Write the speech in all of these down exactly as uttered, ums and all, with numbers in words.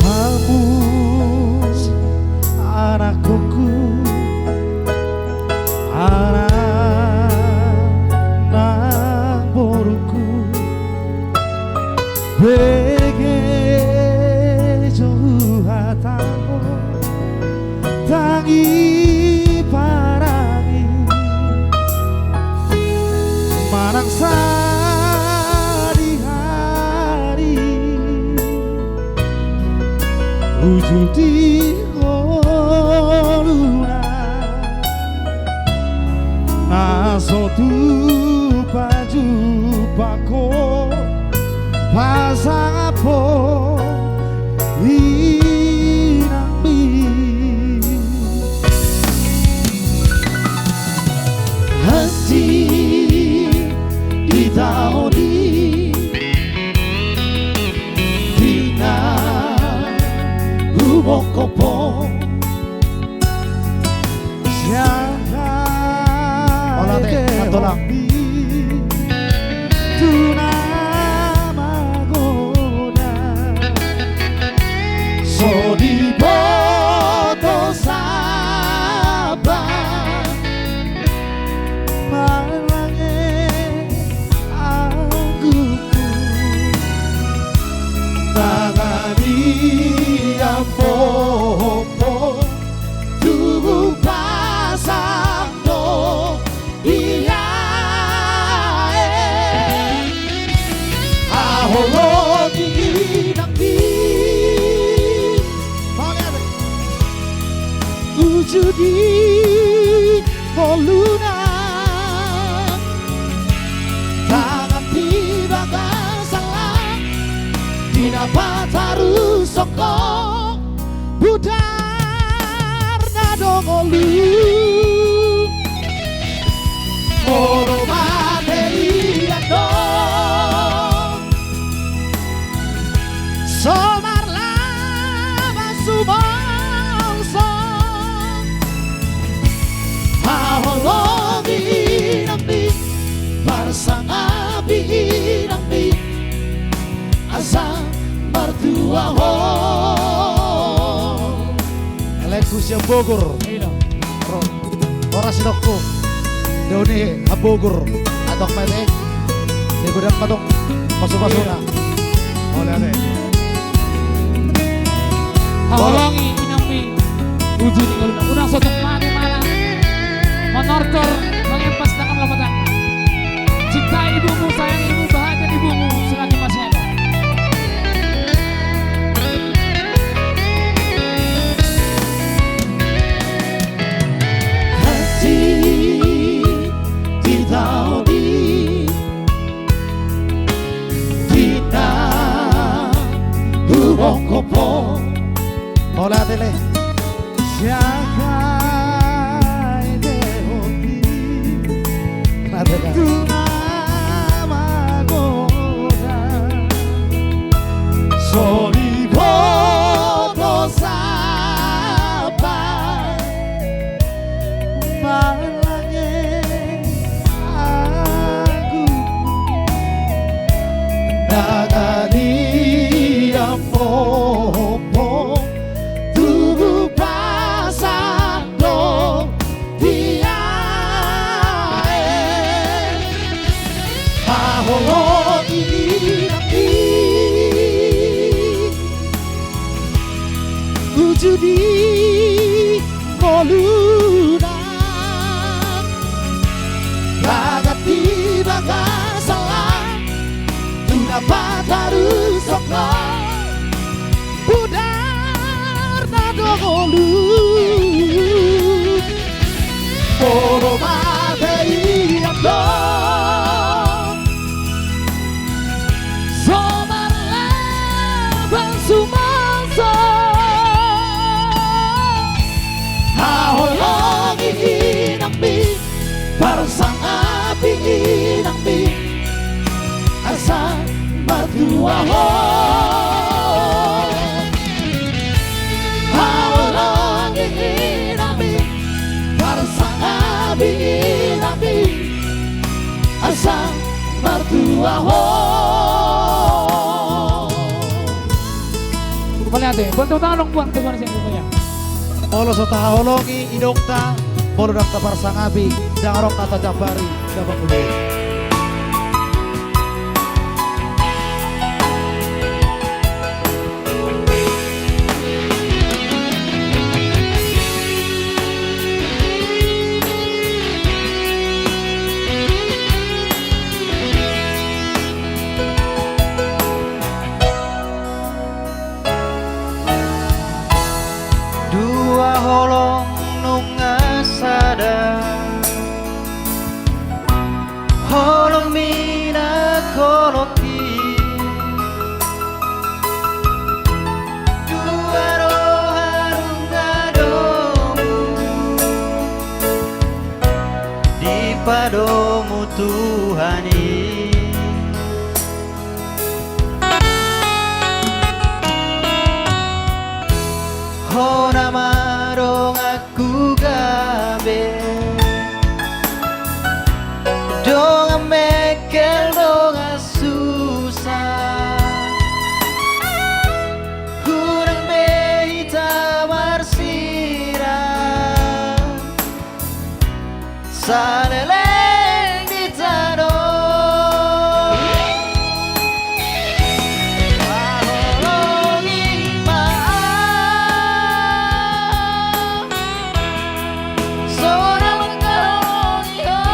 Hamu anakkonku, anak nang borungku, bege jo huhatahon, tangi parangi, manang sadihari, uju di ngoluna, na so tupa jumpangkon pasangaphon inangmi. Ansi di taon i, di na hubongkophon, sian haetehonmi tu na magodang, so diboto saba marlange anggukku, tangan i ampohompo tubu pasang do di aek. Haholongi inangmi, uju di ngoluna, tangan di bagasan las, di na patarushon ho budarna do ngolu. Molo mate i annon, so marlaba sumolso. Haholongi inangmi, parsangapi inangmi, asa martua ho. Elengku sian Bogor. Ro-, horas didokku. Daun ni Hamburger. Antong mete. Di godang antong. Pasu-pasuna. Ole, ole. Haholongi inangmi, uju di ngoluna. Unang sotung mate malang manortor, mangempas dangka lomo tangga. Cintai ibumu, sayangi ibumu, bahagia ibumu selagi masih ada. Ansi di taon i, di na hubongkophon. Mauliate, Le. Sian haetehonmi tu na magodang, so diboto saba marlange anggukmu, tangan i ampohompo tubu pasang do di aek. Haholongi inangmi, uju di ngoluna, tangan di bagasan las, tu na patarushon ho budarna do ngolu. Molo mate i annon, so marlaba sumolso. Haholongi inangmi, parsangapi inangmi, asa martua ho. Haholongi inangmi, parsangapi inangmi, Mauliate, buat tepuk tangan dong buat ketua ni sini tentunya. Molo so tahaholongi idokta, molo ndang taparsangapi, ndang adong na tajambari, dapat mulu. Dua holong nunga sada. Holong minak holong i. Dua roha nunga domu. Dipadomu Tuhan i. Hona ma dongan ku gabe, dongan mengkel, dongan susa. Hurang be hita marsirang saleleng di tano. Paholongi ma au, so na mangkaholongi ho.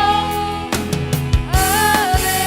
Ale.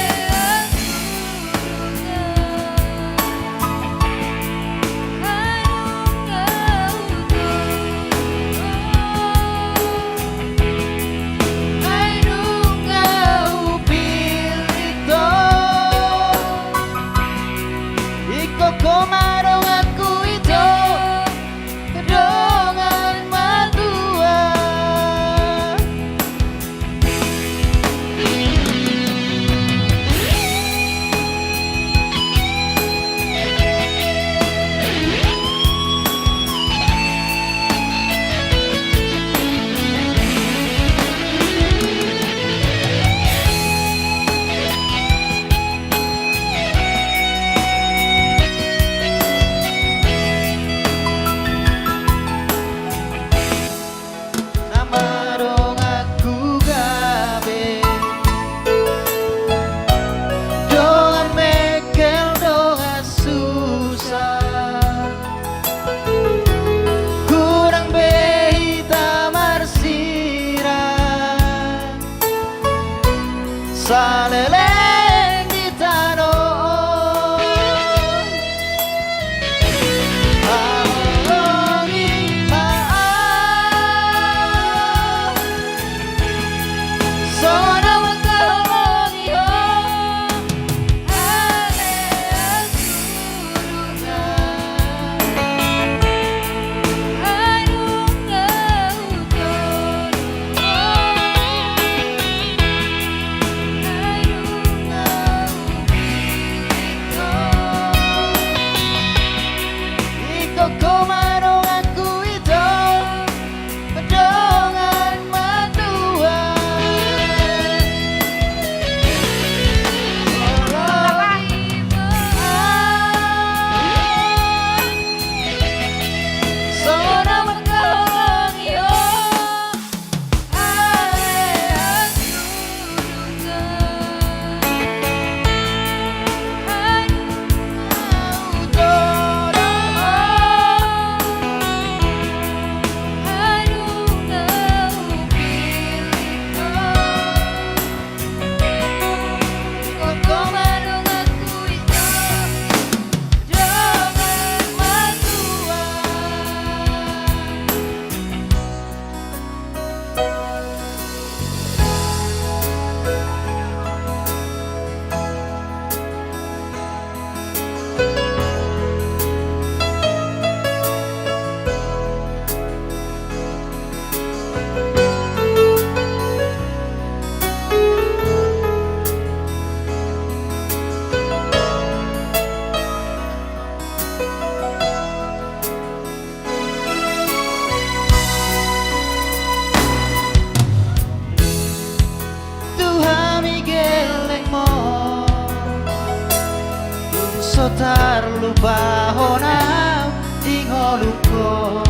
Tarlupa ho nang di ngolungku,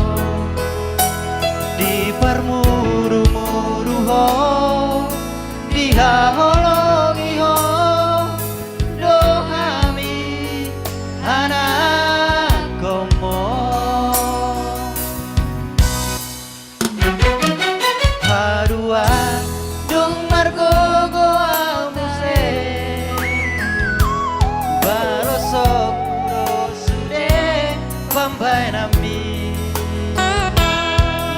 diparmudumudu ho, dihaholongi ho do hami anakkonmu. Haduan dung margogo ahu muse, balosonku do sude pambahenanmi.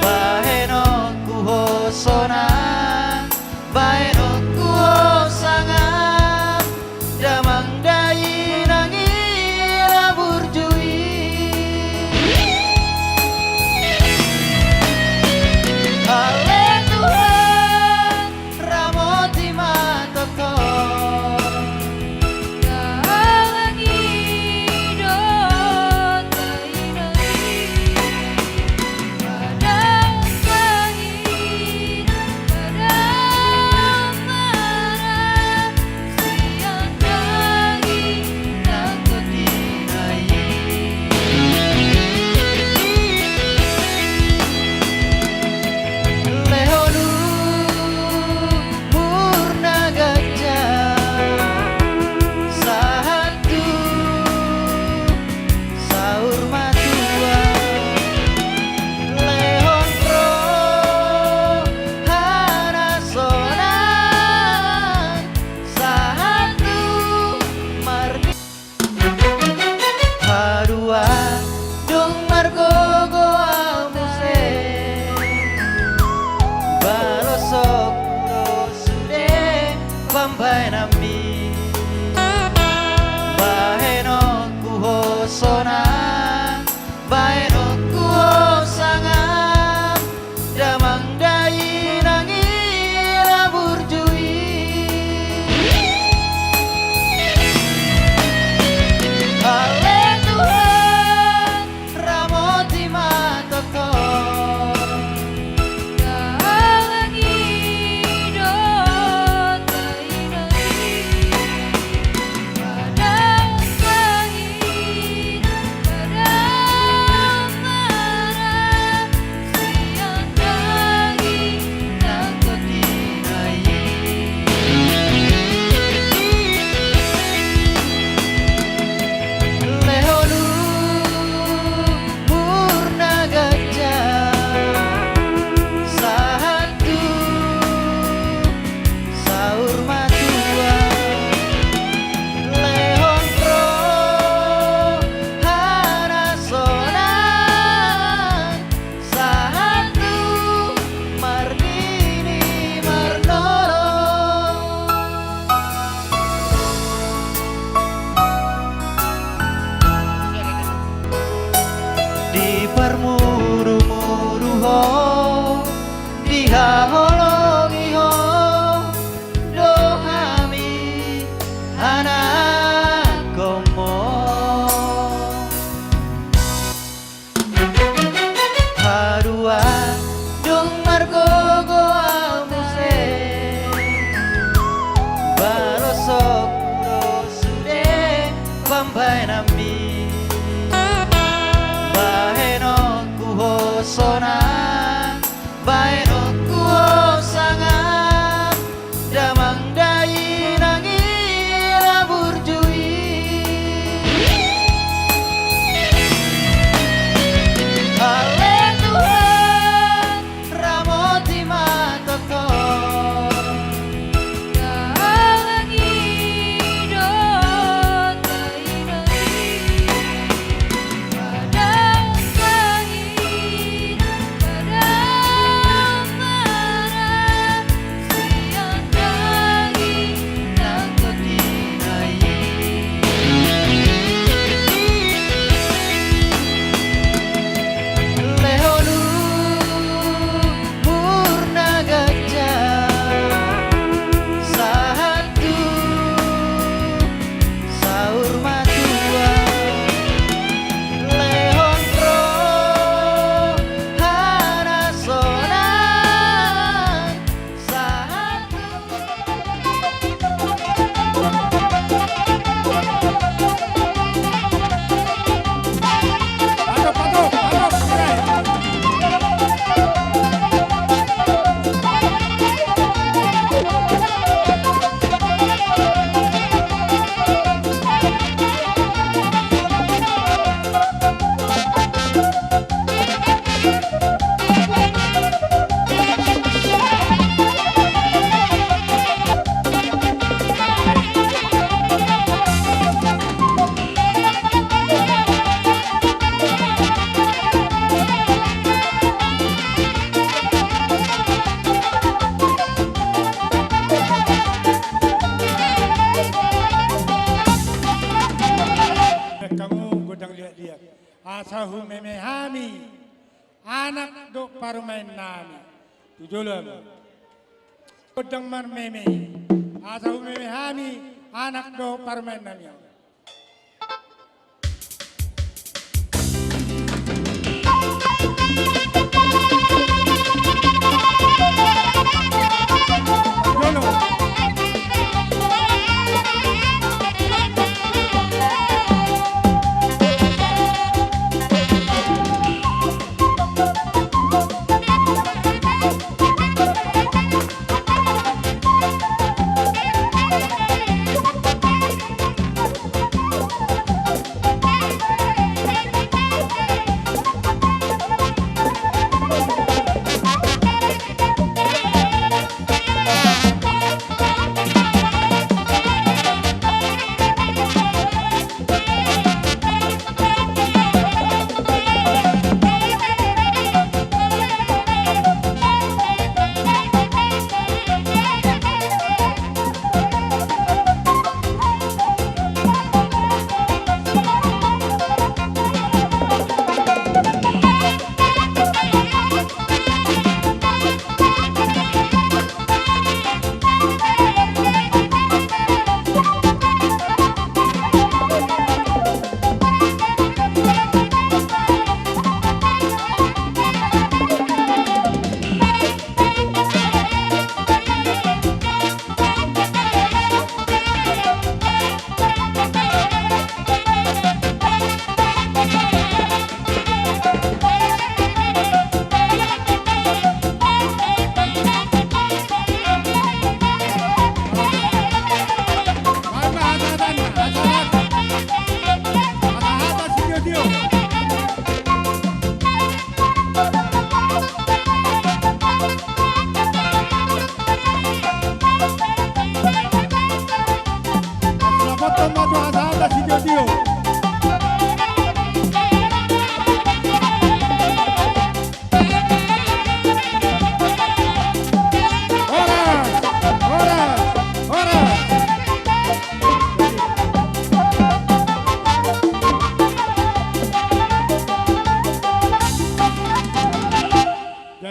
Bahenonku ho sonang, bahenonku ho sangap, damang dainang i na burju i. Ale Tuhan, ramoti ma tongtong. Damang i do dainang i. Lehon umur na ganjang sahat tu saur matua, lehon roha na sonang sahat tu marni. Haduan dung margogo ahu muse, balosonku do sude pambahenanmi. Bahenonku ho sonang, bahenonku ho sangap, damang dainang i na burju i. Ale Tuhan, ramoti ma tongtong. Damang i do dainang i. Lehon umur na ganjang sahat tu saur matua, lehon roha na sonang sahat tu marnini marnono. Diparmudumudu ho, dihaholongi ho do hami anakkonmu. Haduan dung margogo ahu muse, balosonku do sude pambahenanmi. Bahenonku ho sonang, bahenonku ho sangap, damang dainang i na burju i. Ale Tuhan, ramoti ma tongtong. Damang i do dainang i. Gondang liat-liat. Asa humeme hami, anak dohot parumaennami. Tu jolo ma. Gondang marmeme. Asa humeme hami, anak dohot parumaennami.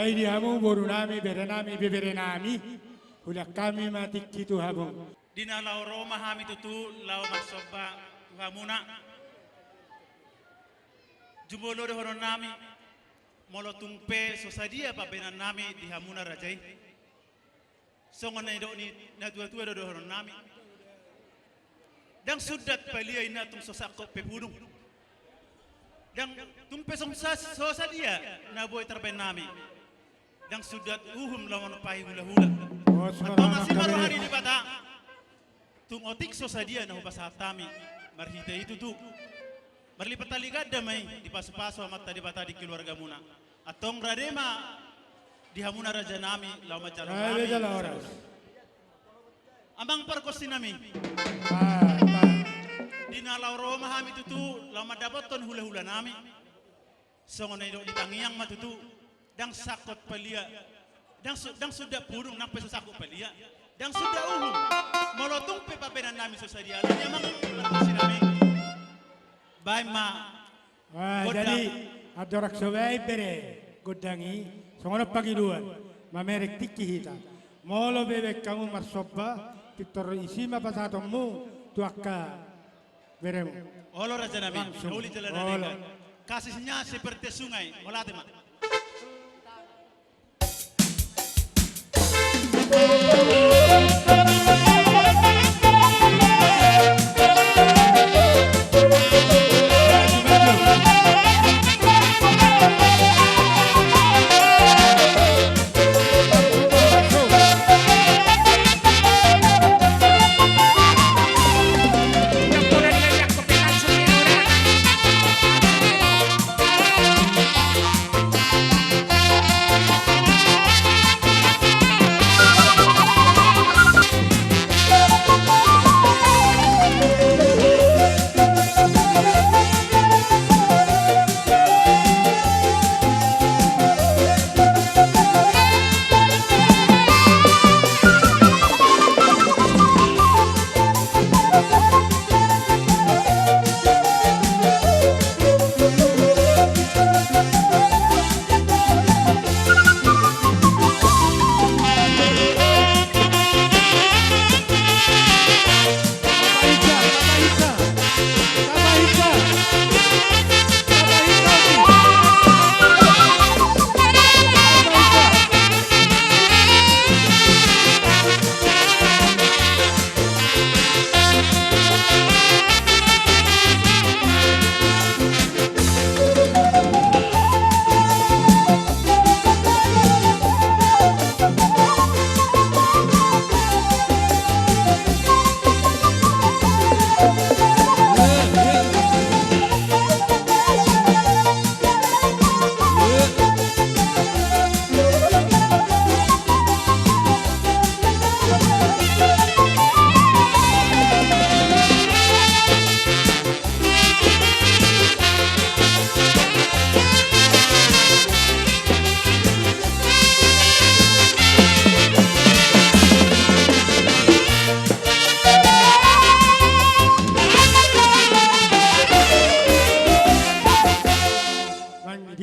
Jadi di hamu borunami, berenami, beberenami, huliat hami ma tingki tu hamu. Di na laho ro ma hami tutu laho marsomba tu hamuna. Jumolo dohononnami, molo tung pe so sadia pambahenannami di hamuna raja i. Songon na nidok ni natuatua do dohononnami. Ndang sundat palia inna tung so sangkot pe pudung. Ndang tung pe so sa-, so sadia na boi tarbahen nami. Ndang sundat uhum laho manumpahi hulahula. Antong asi ma roha ni Debata. Tung otik so sadia na hupasahat hami marhite i tutu. Marlipat-lipat ganda ma i dipasupasu Amanta Debata di keluargamuna. Antong rade ma di hamuna rajanami laho manjalo hami. Amang pargonsinami. Di na laho ro ma hami tutu laho mandapothon hulahulanami. Songon na nidok ni tangiang ma tutu, ndang sangkot palia, ndang su-, ndang sundat pudung, nang pe so sangkot palia, ndang sundat uhum. Molo tung pe pambahenannami so sadia, alani amang pargonsinami. Baen ma. Jadi andorang so baen bere gondang i, songon on pangidoan, mamereng tingki hita. Molo be baen hamu marsomba, pintor isi ma pasahatonmu tu angka beremu. Olo rajanami, uli jala na denggan. Kasihnya seperti sungai, mauliate ma.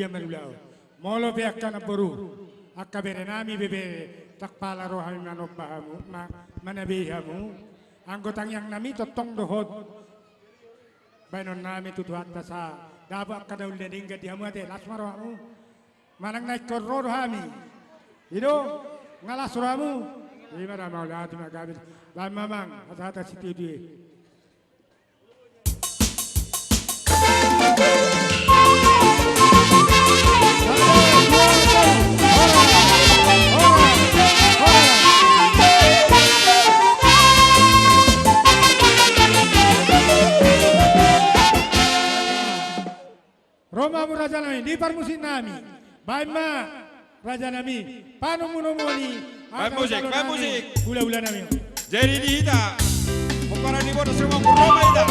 marulaon. Molo pe angka namboru, angka berenami, bebere, ndang pala ro hami manomba hamu, ma-, manabei hamu. Anggo tangiangnami tongtong do hot baenonnami tu Tuhanta, asa dapot angka na uli na denggan di hamu ate, las ma rohamu. Manang na ingkon ro do hami, i do, nga las rohamu. I ma da mauliate ma gabe. Baen ma amang hata-hata sitio-tio i. Ro ma hamu rajanami, di parmusiknami. Baen ma rajanami, panomunomuan i. Baen musik, baen musik. Hula-hulanami. Jadi di hita, pomparan ni boru, semua kurang hita.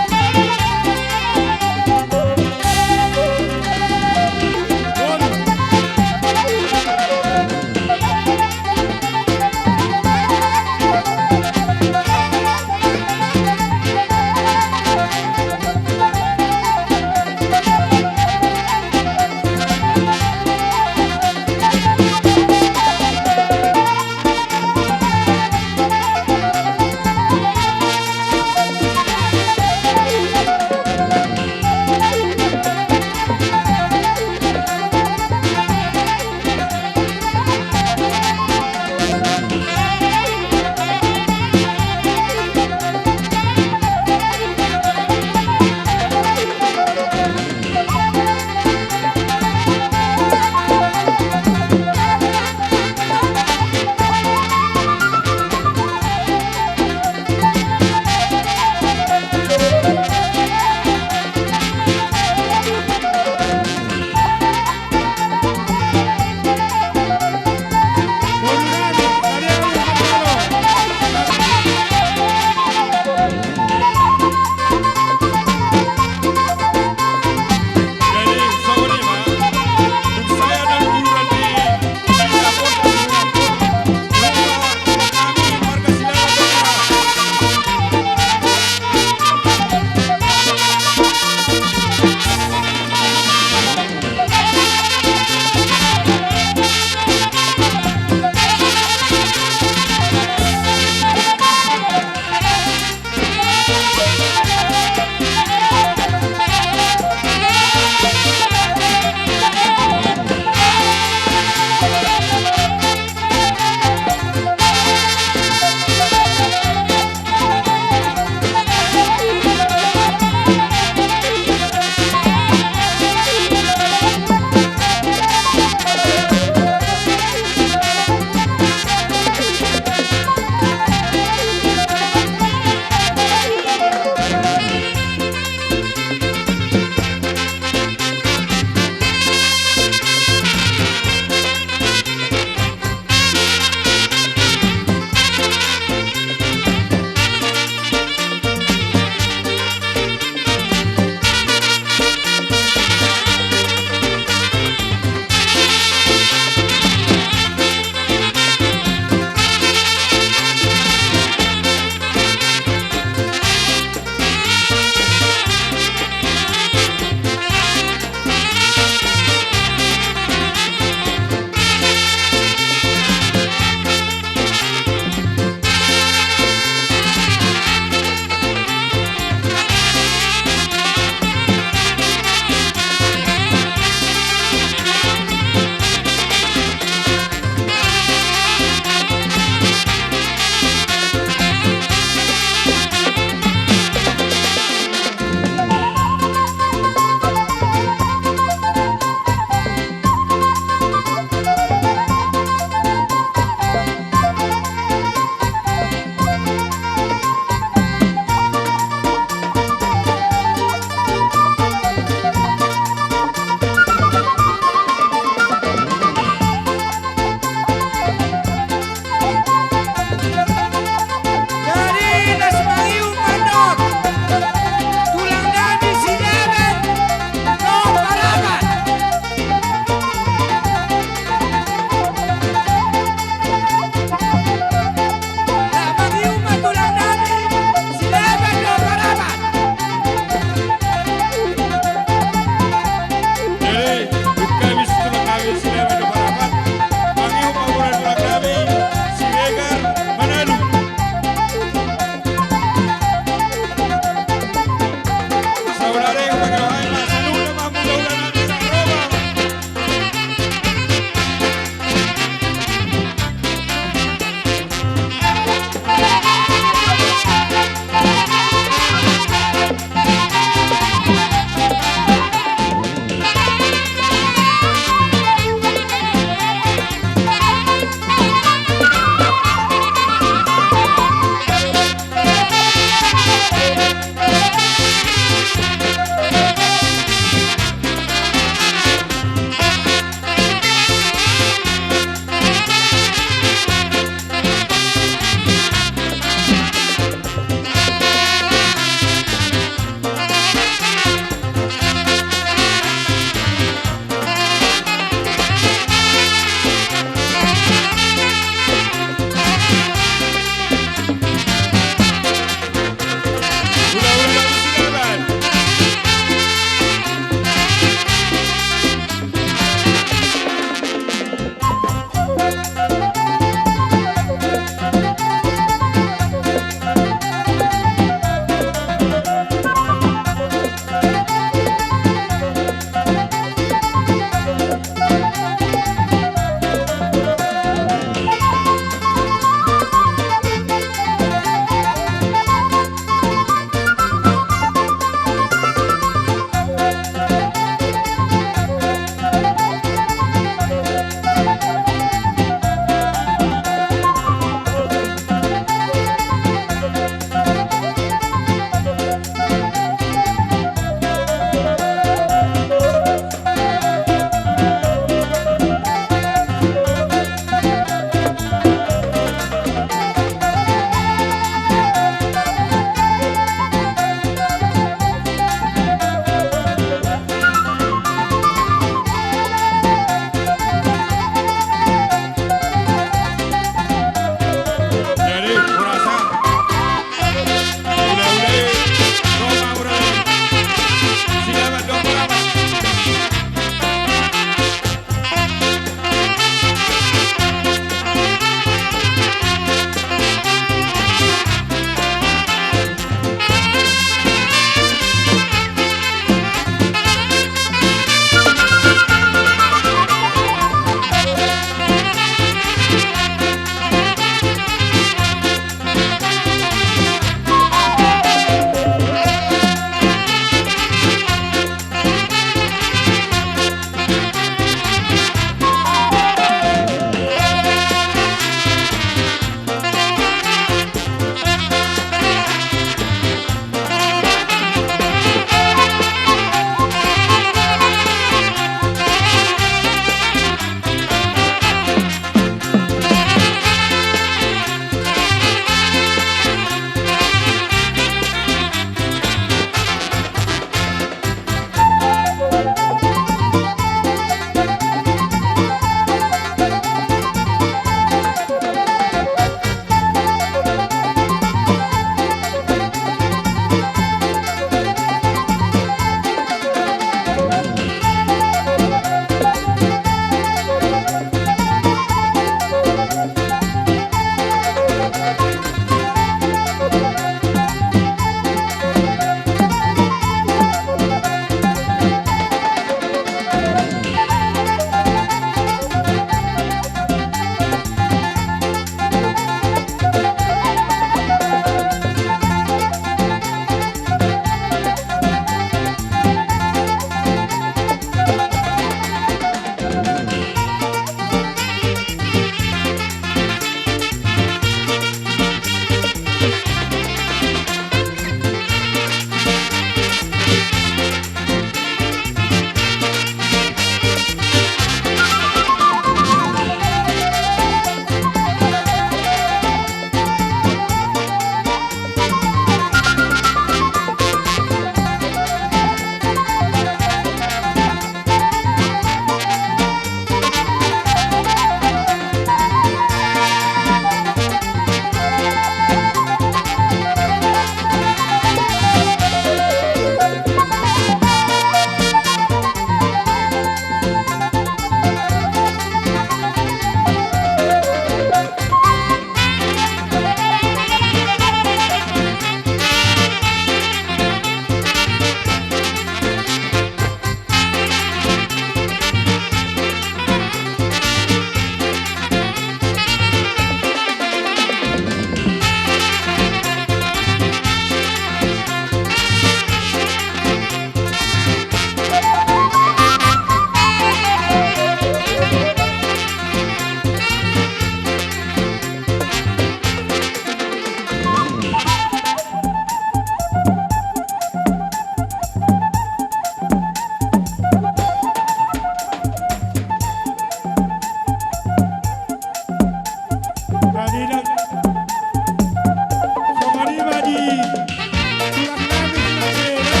Tulang nami Sinambela,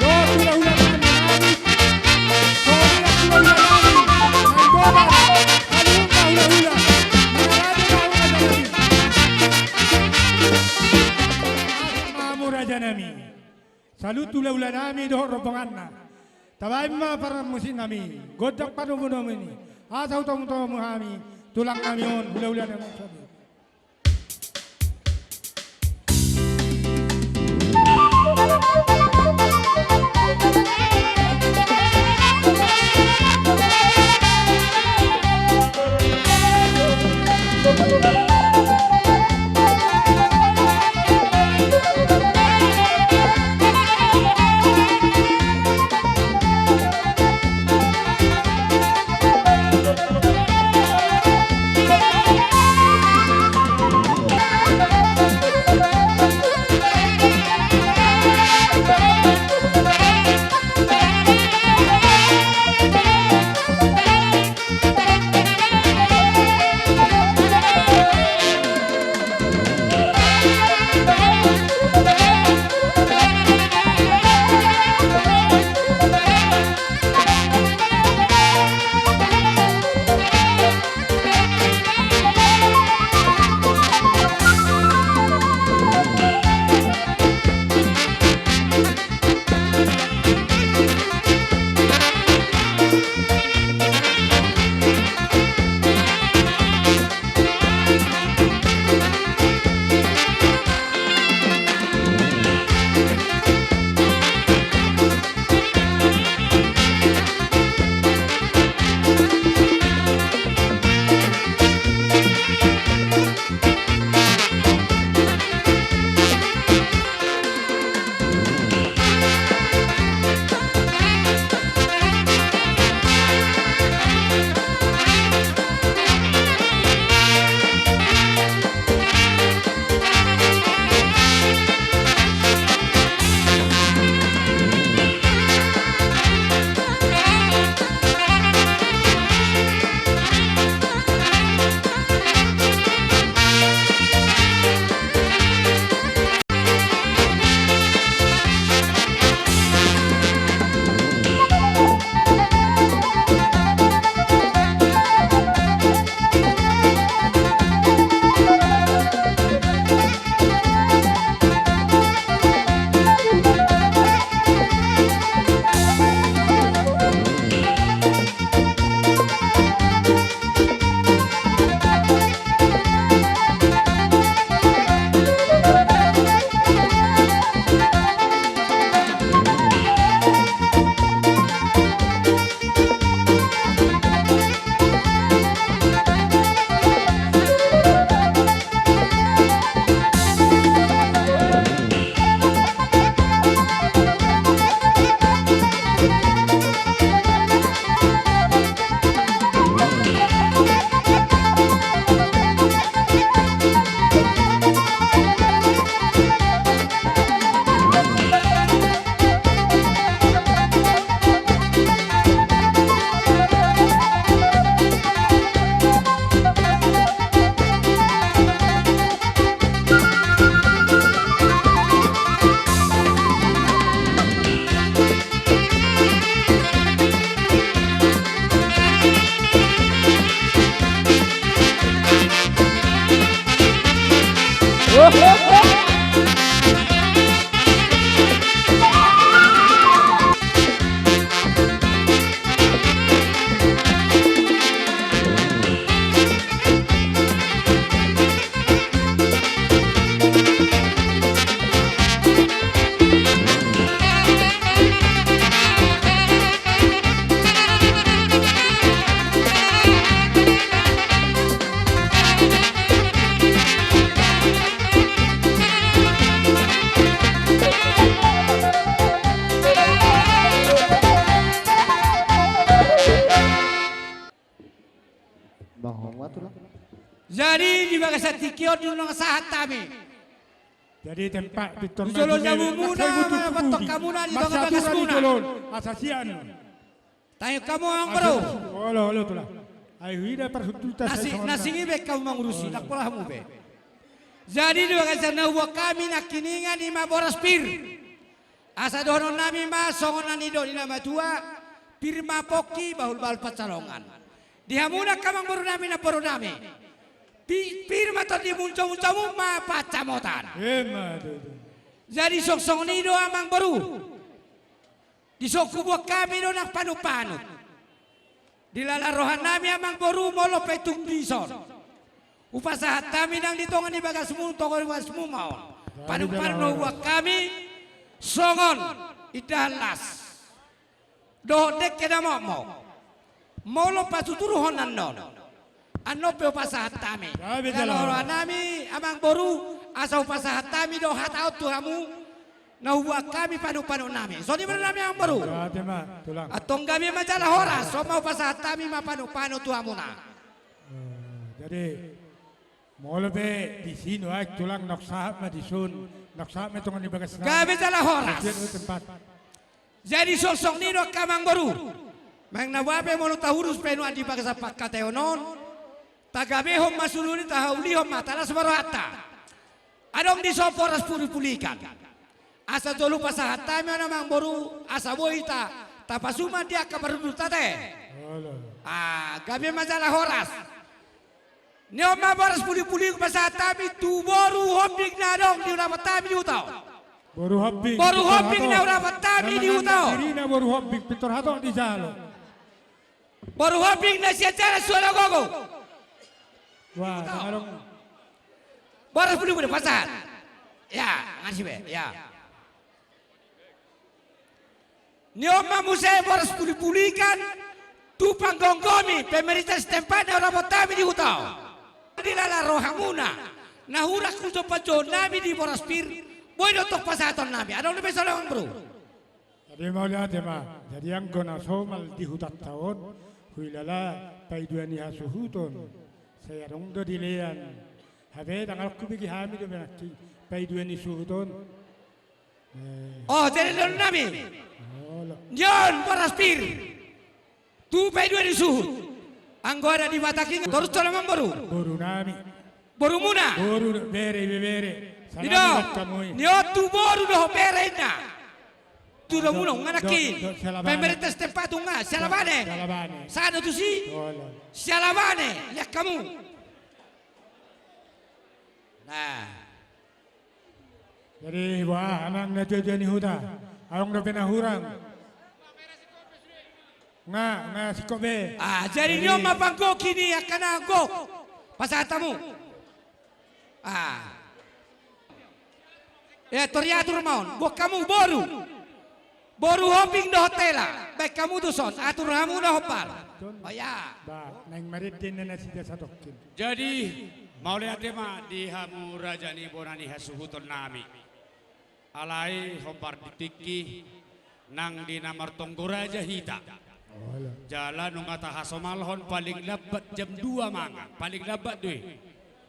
dohot hulahula nami, songon i nang hulahula nami Nainggolan, hamu ma hulahula, mangalahi ma hamu raja nami. Asa ma hamu raja nami. Salut hulahula nami dohot rombonganna. Tabaen ma parmusik nami, gondang panomunomu i. Asa hutamutomu hami, tulang nami on, hulahula nami on. Jadi di bagasan tingki on do nunga sahat hami. Jadi tempat pintor jolo jamumuna, mangapantok hamuna di bagasan bagasmuna. Asa sian. Tahe hamu amang boru. Olo, olo, tulang. Ai huida parhundulta. Nasi, nasi ngibe hamu mangurusi, ndang pola hamu be. Jadi di bagasan na hubuat hami nangkiningan i ma boras pir. Asa dohonon nami ma songon na nidok ni na matua, pir ma pongki, bahul-bahul pansalongan. Di hamu angka amangboru nami, namboru nami, pi-, pir ma tondimu, uncamuncamu ma pansamotan. Emma tutu. Jadi songon i do amangboru. Dison hubuat hami do nang panutpanut. Dilala roha nami amangboru, molo pe tung dison hupasahat hami nang di tonga ni bagasmu, tonga ni bagasmu ma on. Panutpanut na hubuat hami songon indahan las dohot dengke na mokmok. Molo patuturuhon annon, annon pe hupasahat hami. Dilala roha nami amangboru, asa hupasahat hami do hata on tu hamu, na hubuat hami panutpanut nami. Songon i ma nami amangboru. Antong gabe ma jala horas, on ma hupasahat hami ma panutpanut tu hamuna. Eh, jadi molo pe disi nuaeng tulang, naung sahat ma dison, naung sahat ma tonga ni bagas nami. Gabe jala horas. Jadi songon i do angka amangboru. Manang na boha pe molo tahurus pe nuaeng di bagasan pangkataion on, tagabehon ma solu ni, tahaulihon ma, talas ma rohanta. Adong dison boras pulipulikan. Asa jolo pasahat hami on amangboru, asa boi ta, tapasuman di angka parhundulta te. Ah, gabe ma jala horas. Ni on ma boras pulipulikan pasahat hami tu boru Hombing na adong di hurapanta hami di huta on. Boru Hombing, boru Hombing na hurapanta hami di huta on. Boru Hombing, pintor hatop dijalo. Boru Hombing na sian jala suara gogo. Wah, adong. Boras pulipulikan pasahat. Ya, ngan sibe, ya. Ni on ma muse boras pulipulikan tu panggomgomi pemerintah setempat na hurapanta hami di huta on. Dilala rohamuna, na hurang hujompajohon nami di boras pir, boi do tong pasahaton nami. Adong dope songon i amangboru. Jadi mauliate ma. Jadi anggo na somal di hutanta on, huilala paidua ni hasuhuton. Sai adong do dilean. Hape ndang adong hubege hami dope nangkin paidua ni suhut on. Oh, jadi dohonon nami. Ni on boras pir tu paidua ni suhut. Anggo adat di Batak i torus do amangboru. Boru nami. Borumuna. Boru dohot bere, ibebere. Ni on tu boru dohot bere inna. Tu domuna nunga nangkin. Pemerintah setempat nunga, sialabane. Sada tusi. Sialabane, lihat kamu. Nah. Jadi boha amang na tuatua ni huta, adong dope na hurang? Nga, nga singkop be. Ah, jadi ni on ma panggok i ni angka na gok. Pasahat hamu. Ah. Ya, tor i atur ma on. Boan hamu boru. Boru Hombing dohot hela, baen hamu tuson, atur hamu na hombar. Oh ya. Ba, naeng marende nasida satongkin. Jadi mauliate ma di hamu raja ni bona ni hasuhuton nami. Alai hombar di tingki nang di na martonggo raja hita. Jala nunga tahasomalhon paling lambat jam dua mangan, paling lambat do i.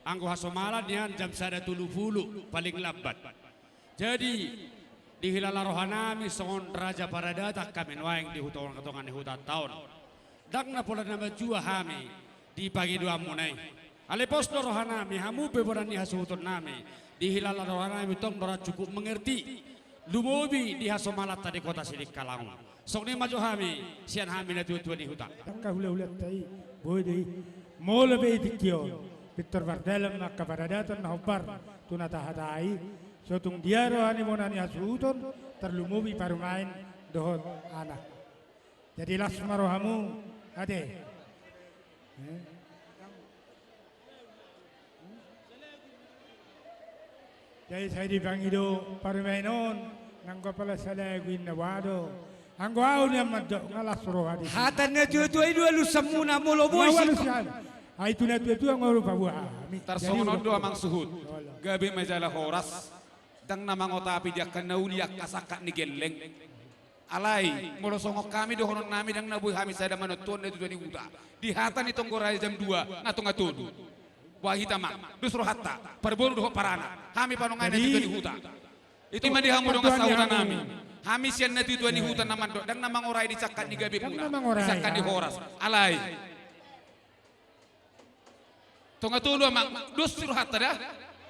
Anggo hasomalan nian jam sada tolu pulu paling lambat. Jadi dihilala roha nami songon raja paradatan hami nuaeng di hu tongatonga ni hutanta on. Ndang na pola na manjua hami di pangidoanmuna i. Alai pos do roha nami, hamu pe bona ni hasuhuton nami, dihilala roha nami tong do ra cukup mengerti. Lumobi di hasomalanta di kota Sidikalang on. Songon i ma jo hami sian hami na tuatua ni huta. Angka hulahulanta i, boi do i. Molo pe di tingki on pintor mardalan ma angka paradatan na hombar tu na tahatai, so tung dia roha ni bona ni hasuhuton, tarlumobi parumaen dohot anak. Jadi las ma rohamu ate. Jadi sai dipangido parumaen on, nanggo pala salagu inna boha do. Anggo ahu nian mandok nga las roha di. Hata na tuatua i do alusanmuna molo boi. Ai tu na tuatua nga olo paboa hami. Tarsongon on do amang suhut. Gabe ma jala horas. Ndang na mangotapi di angka na uli angka sangkap ni gelleng. Alai molo songon hami dohonon nami ndang na boi hami sada manontuhon na tuatua ni huta. Di hata ni tonggo raja jam dua na tonga tolu. Boha hita ma, dos rohanta, parboru dohot paranak. Hami panongan na tuatua ni huta. Itu ma di hamu dongan sahuta nami. Hami sian na tuatua ni huta na mandok ndang na mangorai di sangkap ni gabemuna, di sangkap ni horas. Alai tonga tolu amang, dos rohanta da.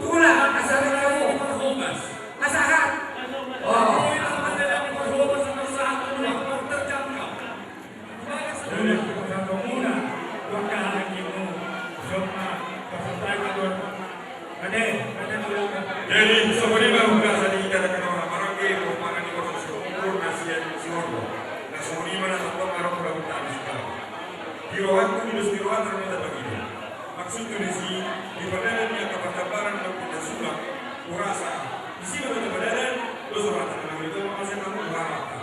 Tulang, asa ringan. Asa hat. Oh. Jadi, songon i ma hubereng di hita na marhaha maranggi, pomparan ni Borso Sitompul na sian Siborgo. Na songon i ma na tongtong adong di rohanta di sitaba. Di rohangku, di dos ni rohanta do hita pangido. Maksudhu disi, di pardalanan ni angka parjambaran dohot pinasulak, hurasa, disi ma hita padalan, dos rohanta na mangido, mauliate ma tu Tuhanta.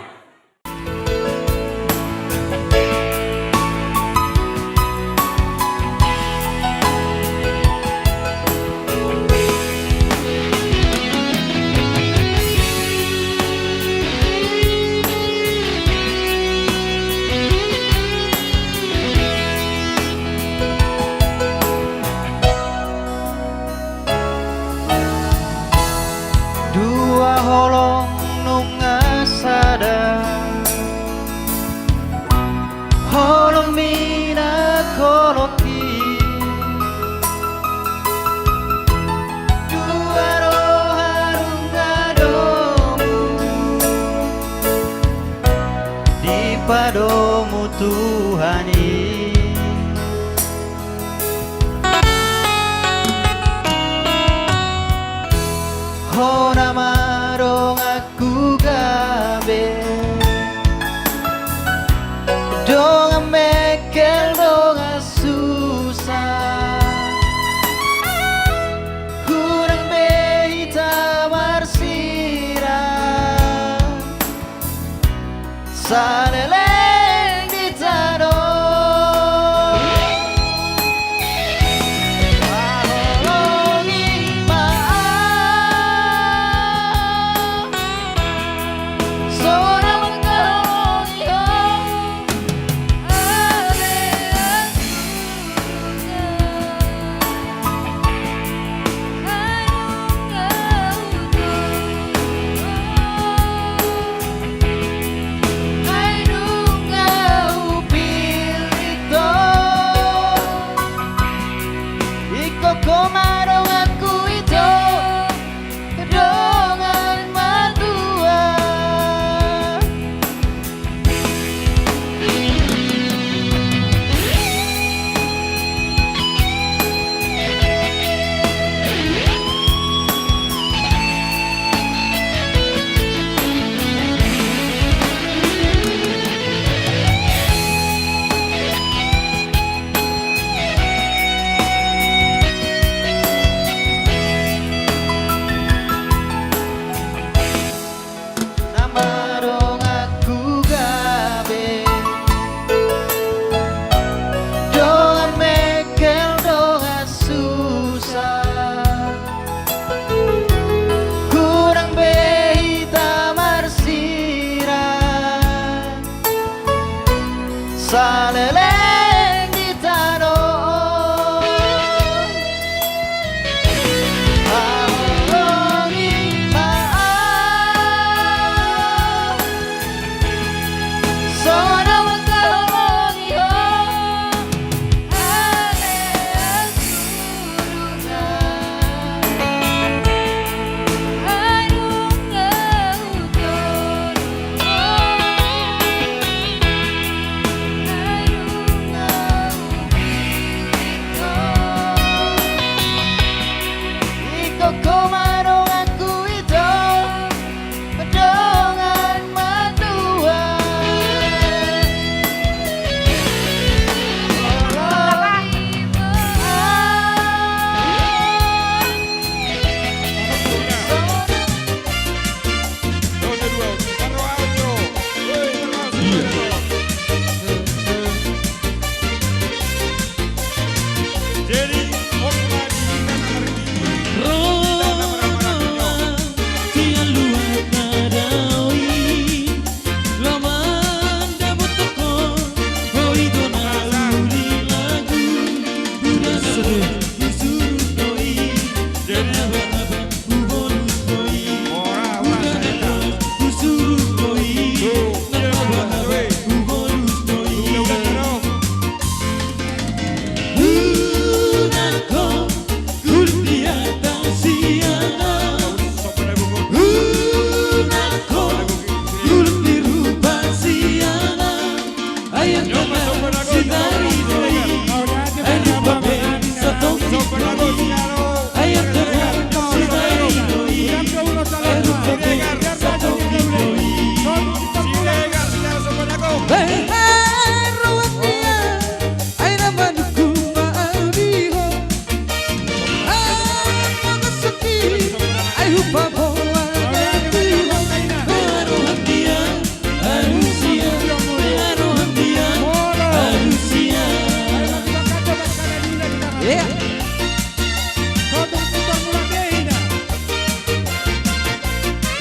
Dua holong nunga sada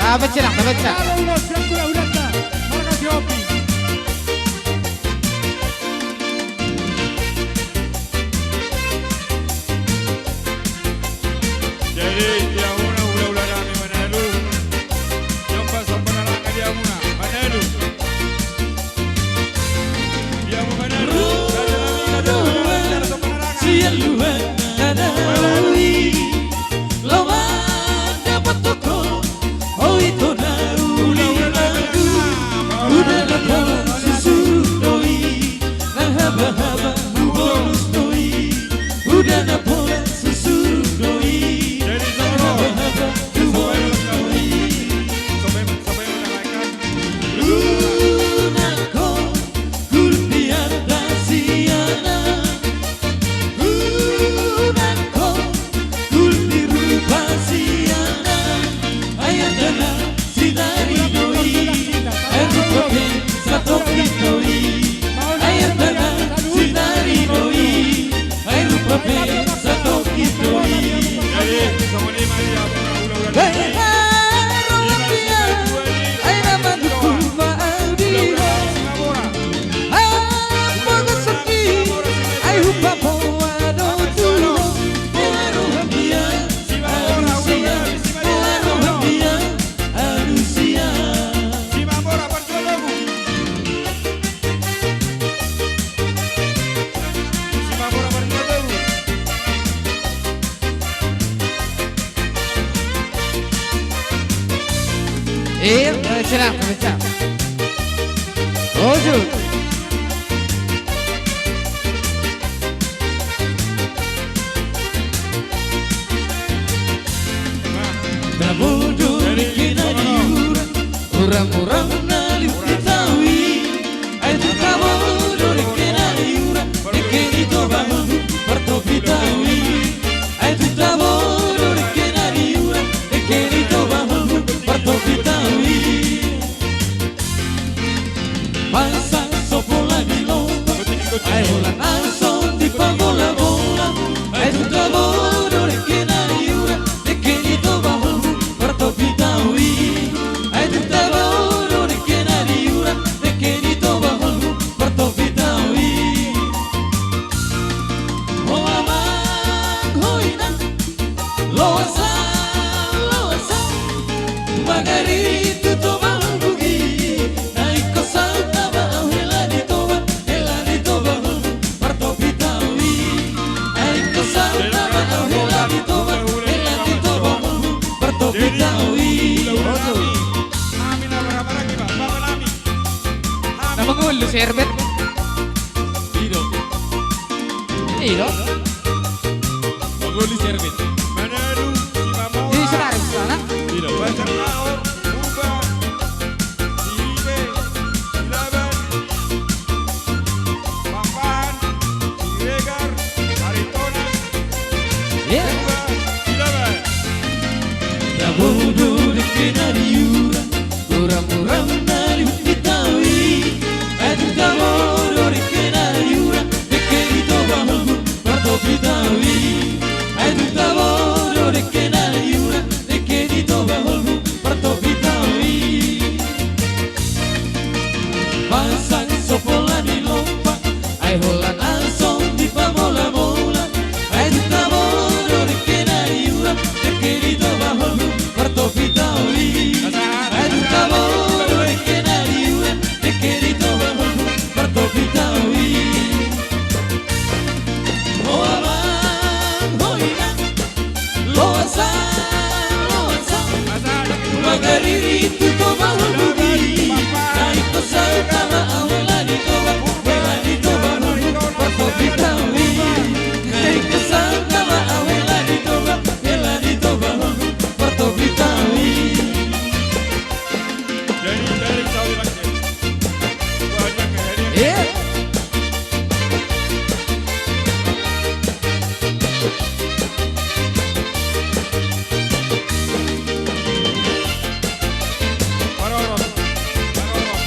Tabaen, Cina, tabaen, Cina. Halo, ulos, siap, hula-hulanta. Marga Siopi. Jadi, di hamuna hula-hula nami Manalu. Jompa somba na rangka di hamuna, Manalu. Di hamu Manalu. Ro do au sian luat na nauli, laho mandapothon ho. Oi, ito na uli nangku, huda na pola susuru do i, nang haba-haba hubolus do i, huda na pola susuru do i, nang haba-haba hubolus do i. Unang ho gulpi arta sian an, unang ho gulpi rupa sian an. Ai arta na sinari do i, ai rupa pe satongkin do i. Ai arta na sinari do i, ai rupa pe satongkin do i. Ai haroan dia, ai na manungkun ma au di ho. Ai poda sangki, ai hupaboa do tu ho. Haroan dia, alusia, haroan dia, alusia. Iya, eh, silakan, silakan. Ojo. Tabo do dengke na niura, uram-uram na liu di tao i. Ai tung tabo do dengke na niura, dengke ni toba holhu, partopi tao i. Ai tung tabo do dengke na niura, dengke ni toba holhu, partopi tao i. Bangsa so pola ni lomba, ai holan na songon di pabola-bola. Ai tung tabo do dengke na niura, dengke ni toba holhu, partopi tao i. Ai tung tabo do dengke na niura, dengke ni toba holhu, partopi tao i. Ho amang, ho inang, loas, loas, magari tu toba holhu i. Ai ingkon saut nama au hela ni toba, hela ni toba holhu, partopi tao i. Ai ingkon saut nama au hela ni toba, hela ni toba holhu, partopi tao i. Na mangolu si Herbert. Ido. Ido. Mangolu si Herbert. Manalu, si Mamora. Di sana, di sana. Ido. Bacarnao, Uba, Sibe, Silaban, Pakpahan, Siregar, Aritonang. Iya. Uba, Silaban. Tabo do dengke na niura, uram-uram na liu di tao i. Ai tung tabo do dengke na niura, dengke ni toba holhu, partopi tao i. Ai tung tabo do dengke na niura, dengke ni toba holhu, partopi tao i. Bangsa so pola ni lomba, ai holan na songon di pabola-bola. Ai tung tabo do dengke na niura, dengke ni toba holhu, partopi tao i. Ai tung tabo do dengke na niura, dengke ni toba holhu, partopi tao i. Ho amang, ho inang, loas, loas, magari tu toba holhu i. Ai ingkon saut nama au hela ni toba, hela ni toba holhu, partopi tao i. Ai ingkon saut nama au hela ni toba, hela ni toba holhu, partopi tao i. Jadi, jadi, tahu lagi. Iya. Parorot, parorot.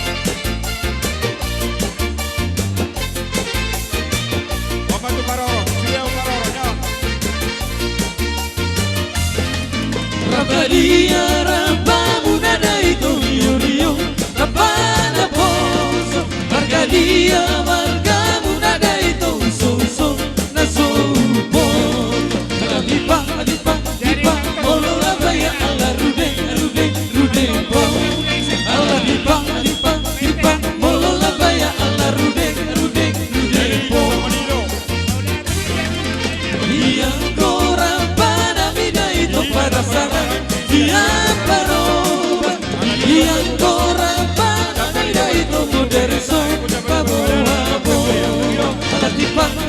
Apa tu parorot? Dia parorot, ya. Rap dia, rap hamu na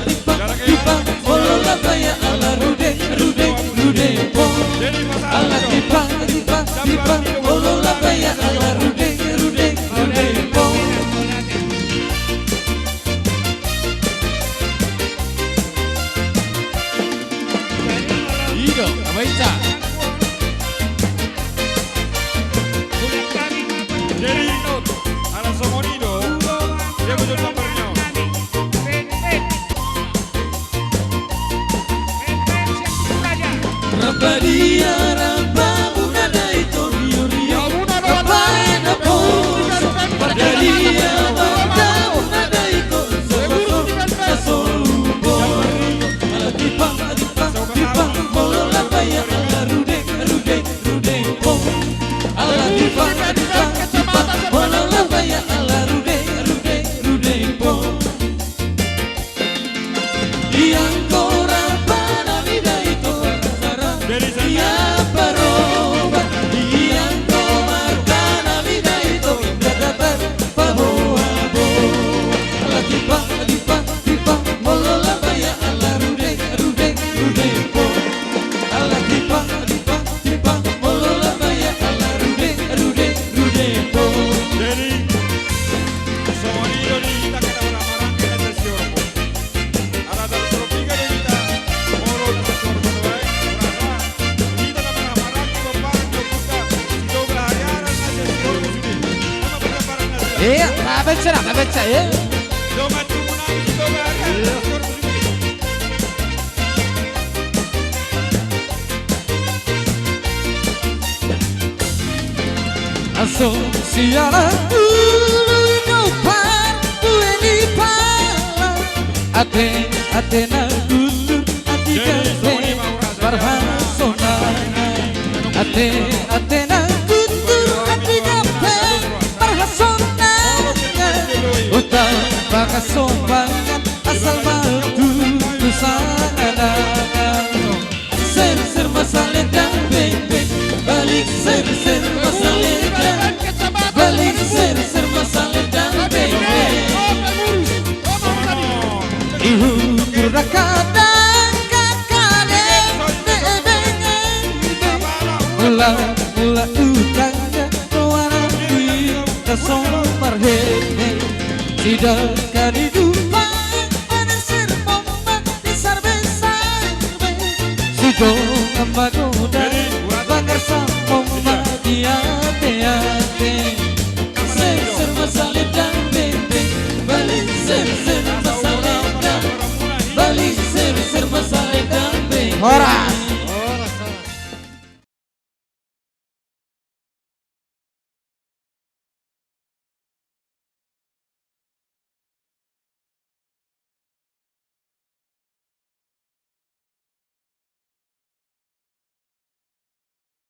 Tipa, tipa, molo lam baya ala rudeng, rudeng, rudeng pong. Ala tipa, tipa, tipa, molo lam baya ala rudeng, rudeng, rudeng pong. I do, na baen sa. Jadi, ala songon i do. Dia betul kabarnya. Rambadia, ramba muna da i, torio, rio, ramba na poso. Rambadia, ramba muna da i, koso, koso, koso, bori. Ala tipa, tipa, tipa, molo lam baya ala rudeng, rudeng, rudeng pong. Ala tipa, tipa, tipa, molo lam baya ala rudeng, rudeng, rudeng pong. Ianggo ramba na mida i, toar sara. Ianggo ramba, ianggo marga na mida i, toar inda dapat paboa-boa. Ala tipa, tipa, tipa, molo lam baya ala rudeng, rudeng, rudeng pong. Ala tipa, tipa, tipa, molo lam baya ala rudeng, rudeng, rudeng pong. Jadi, songon i do di hita, hita marhaha maranggi na sesi horbo. Ala tarsoro piga do hita, molo na sesi horbo do ai, rasa. Hita na marhaha maranggi, pomparan ni ompunta Sitoga Hariara na sesi horbo sude. Nama pomparan na sesi horbo. Iya, na baen sa, na baen sa, iya. Dongan tubu nami Sitoga Hariara na sesi horbo sude. Asa siala ulu i do parbue ni pala. Ate, ate na gundur, ate gabe, parhasonangan. Ate, ate na gundur, ate gabe, parhasonangan. Uta pakasombangan, asal ma tutu sanganangan. Ser, ser ma salendang bengbeng, balik ser, ser ma salendang. Balik ser, ser ma salendang bengbeng. Ihukur dangka-dangka kade, be, be, be, be. Mula, mula utangna, doaran kui, kasomar hene. Sidangka di dupa, pada ser pom Di sarbe-sarbe, sidongan magodang, bagar sampong ma di ate-ate. Ser-ser ma salendang bengbeng, balik ser-ser ma salendang. Balik ser-ser ma salendang bengbeng. Horas,